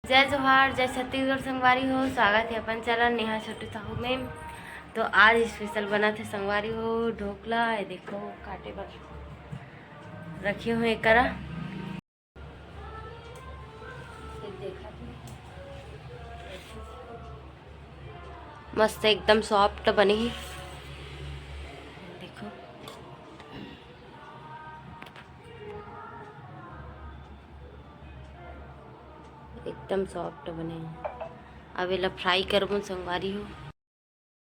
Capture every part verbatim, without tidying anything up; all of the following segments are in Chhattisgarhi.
जय जोहार, जय छत्तीसगढ़ संगवारी हो। स्वागत हे अपन चैनल नेहा छोटू साहू में। तो आज स्पेशल बनत हे संगवारी हो ढोकला। ये देखो काटे बर रखे हुए करा। मस्त एकदम सॉफ्ट बने हे। देखो एकदम सॉफ्ट बने हे। अब एला फ्राई करबो संगवारी हो।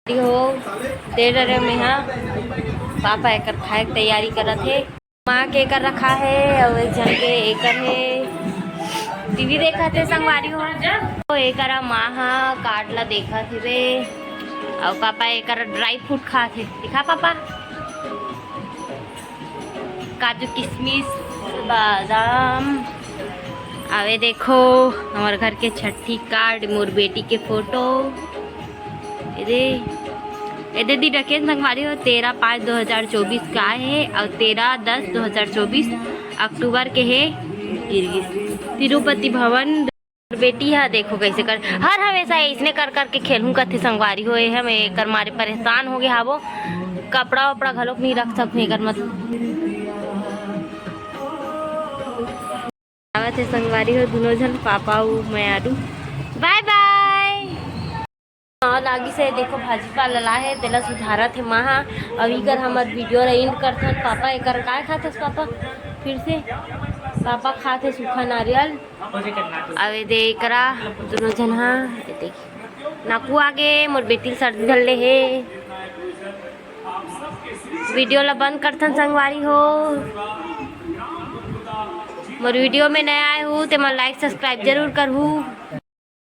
हो दे डरे मेहा। पापा एकर खाए के तैयारी करत हे। माँ के एकर रखा हे अउ एक झन के एकर हे। टीवी देखत हे संगवारी हो। तो एकर माँ हा कार्ड ला देखत हेवे अउ पापा एकर ड्राई फ्रूट खात हे। दिखा पापा, काजू, किशमिश, बादाम। अवे देखो हमर घर के छट्ठी कार्ड, मोर बेटी के फोटो। एदे, एदे दी डकेन संगवारी हो, तेरह पाँच दो हज़ार चउबीस का हे अउ तेरह दस दो हज़ार चउबीस अक्टूबर के हे। गिर गिस तिरुपति भवन। बेटी हा देखो कैसे कर, हर हमेशा इसने कर करके खेलहूँ कथे संगवारी हो। हम एकर मारे परेशान हो गए हावो, कपड़ा वपड़ा घलोक नहीं रख सकूँ एकर मत। आवत हे संगवारी हो दुनों झन, पापा अउ मैं आलू। बाय बाय। हाँ, लागिस हे, देखो भाजी पाला ला हे, तेला सुधारत हे माँ हा। अउ इकर हमर वीडियो ला एंड करथन। पापा एकर काय खाथस पापा? फिर से पापा खात हे सूखा नारियल। अउ एदे एकरा दुनों झन हा, ये देख नाकू आगे, मोर बेटी ल सर्दी धर ले हे। वीडियो ला बंद करथन संगवारी हो। मोर वीडियो में नया आए हू ते मन लाइक सब्सक्राइब जरूर करहू।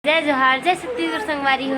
जय जोहार, जय छत्तीसगढ़ संगवारी हो।